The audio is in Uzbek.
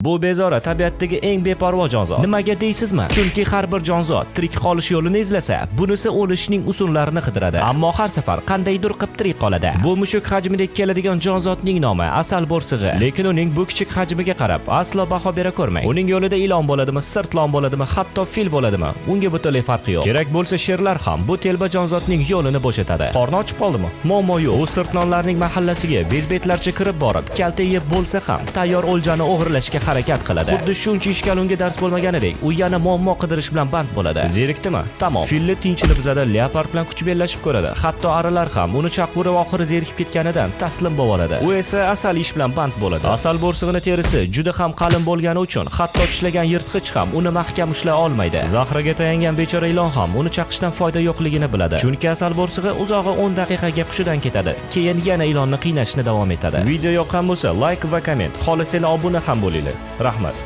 Bu bezora tabiatdagi eng beparvo jonzot. Nimaga deysizmi? Chunki har bir jonzot tirik qolish yo'lini izlasa, bunisi o'lishning usullarini qidiradi. Ammo har safar qandaydir qilib tirik qoladi. Bu mushuk hajmidek keladigan jonzotning nomi asal bo'rsig'i. Lekin uning bu kichik hajmiga qarab aslo baho bera ko'rmang. Uning yo'lida ilon bo'ladimi, sirtlon bo'ladimi, hatto fil bo'ladimi, unga butunlay farqi yo'q. Kerak bo'lsa, sherlar ham bu telba jonzotning yo'lini bo'shatadi. Qorni ochib qoldimi? Muammo yo'q. U sirtlonlarning mahallasiga bezbetlarcha kirib borib, kalta yeb bo'lsa ham tayyor o'ljani o'g'irlashga harakat qiladi. Xuddi shuncha ishkal unga dars bo'lmaganidek, u yana muammo qidirish bilan band bo'ladi. Zeriktimi? Tamom. Filni tinchini buzadi, leopard bilan kuch bellashib ko'radi. Hatto arilar ham uni chaqurib, oxiri zerikib ketganidan taslim bo'lib oladi. U esa asal ish bilan band bo'ladi. Asal bo'rsig'ini terisi juda ham qalin bo'lgani uchun hatto tishlagan yirtqich ham uni mahkam ushlay olmaydi. Zahriga tayangan bechora ilon ham uni chaqishdan foyda yo'qligini biladi. Chunki asal bo'rsig'i uzog'i 10 daqiqaga hushidan ketadi. Keyin yana ilonni qiynashni davom etadi. Video yoqqan bo'lsa, like va komment, xohlasanglar obuna ham bo'linglar. Rahmat.